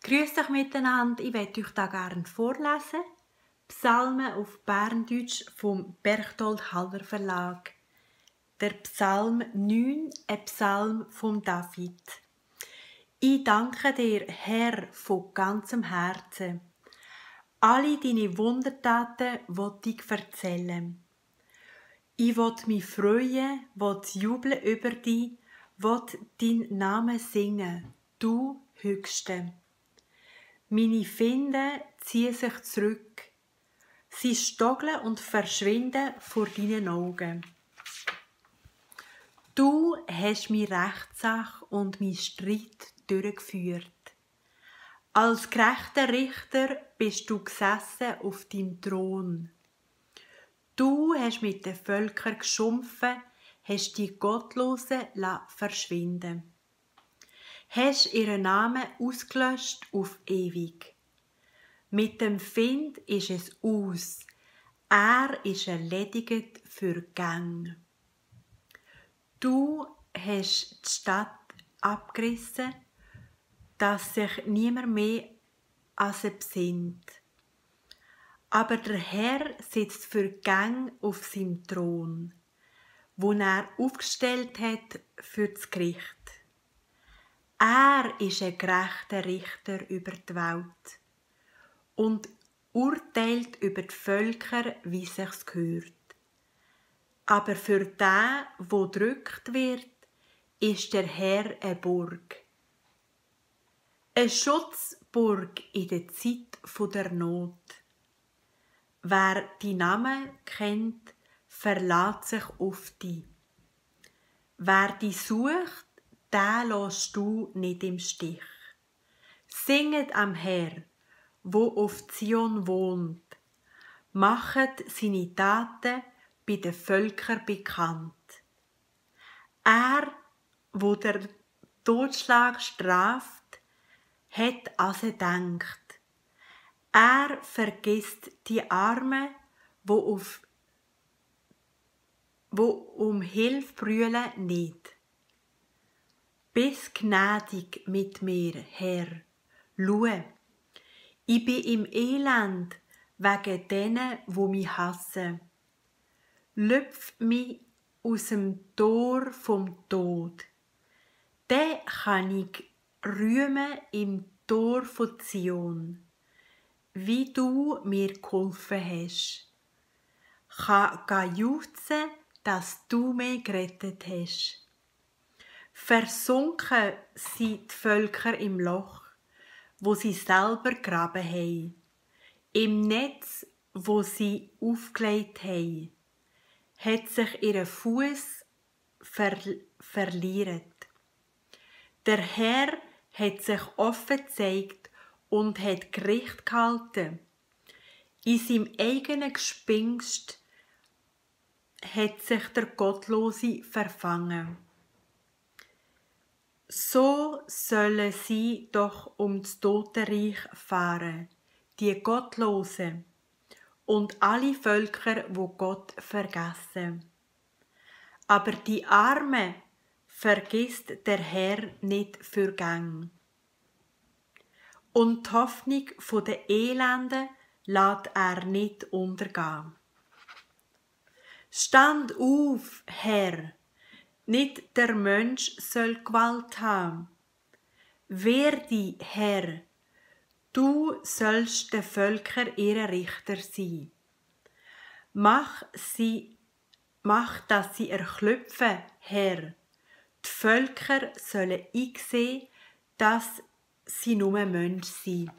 Grüß euch miteinander, ich werde euch da gerne vorlesen. Psalmen auf Berndeutsch vom Berchtold Haller Verlag. Der Psalm 9, ein Psalm von David. Ich danke dir, Herr, von ganzem Herzen. Alle deine Wundertaten will ich erzählen. Ich will mich freuen, will jubeln über dich, will deinen Namen singen, du Höchste. Meine Finde ziehen sich zurück. Sie stogeln und verschwinden vor deinen Augen. Du hast meine Rechtssache und mein Streit durchgeführt. Als gerechter Richter bist du gesessen auf deinem Thron. Du hast mit den Völkern geschumpfen, hast die Gottlosen verschwinden. Hast ihren Namen ausgelöscht auf ewig. Mit dem Find ist es aus. Er ist erledigt für Gang. Du hast die Stadt abgerissen, dass sich niemand mehr an sie besinnt. Aber der Herr sitzt für Gang auf seinem Thron, wo er aufgestellt hat für das Gericht. Er ist ein gerechter Richter über die Welt und urteilt über die Völker, wie sich's gehört. Aber für den, wo drückt wird, ist der Herr eine Burg. Eine Schutzburg in der Zeit der Not. Wer die Namen kennt, verlässt sich auf dich. Wer die sucht, den lässt du nicht im Stich. Singet am Herr, wo auf Zion wohnt, machet seine Taten bei den Völkern bekannt. Er, wo der Totschlag straft, hat an sie denkt. Er vergisst die Armen, wo um Hilfe brüllen nicht. Bist gnädig mit mir, Herr. Schau, ich bin im Elend wegen denen, wo mich hassen. Lüpf mich aus dem Tor vom Tod. Dann kann ich rühmen im Tor von Zion, wie du mir geholfen hast. Kann jauchzen, dass du mich gerettet hast. Versunken sind die Völker im Loch, wo sie selber graben haben, im Netz, wo sie aufgelegt haben, hat sich ihr Fuß verliert. Der Herr hat sich offen gezeigt und hat Gericht gehalten. In seinem eigenen Gespinst hat sich der Gottlose verfangen. So sollen sie doch ums Totenreich fahren, die Gottlosen und alle Völker, wo Gott vergessen. Aber die Armen vergisst der Herr nicht für Gang. Und die Hoffnung der Elenden lässt er nicht untergehen. Stand auf, Herr! Nicht der Mensch soll Gewalt haben. Wehr dich, Herr, du sollst den Völkern ihre Richter sein. Mach, dass sie erklüpfen, Herr. Die Völker sollen einsehen, dass sie nur Menschen sind.